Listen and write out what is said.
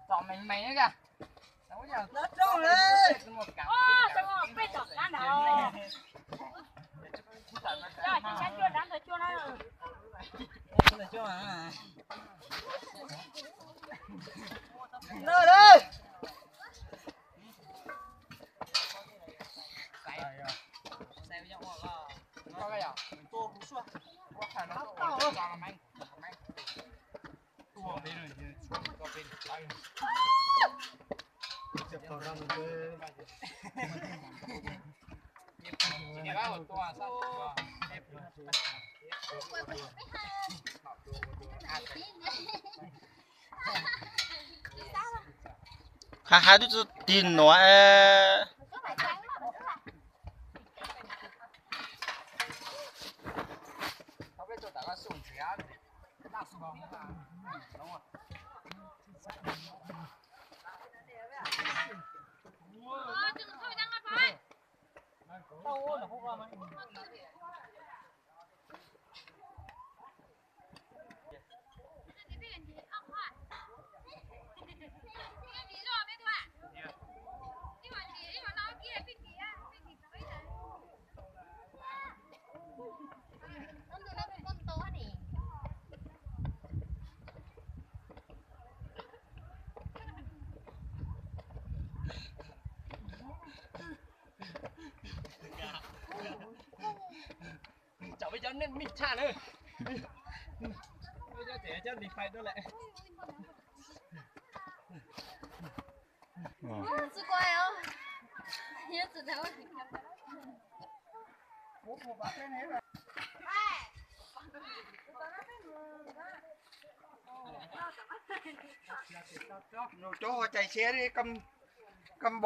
Txom me me kag. Hais hais twb tsis tig nuav. Cov peb cov neeg mij tshaj na. Peb cov tseem cov li fais dua lawm. Nws cov ua cais siab li kom.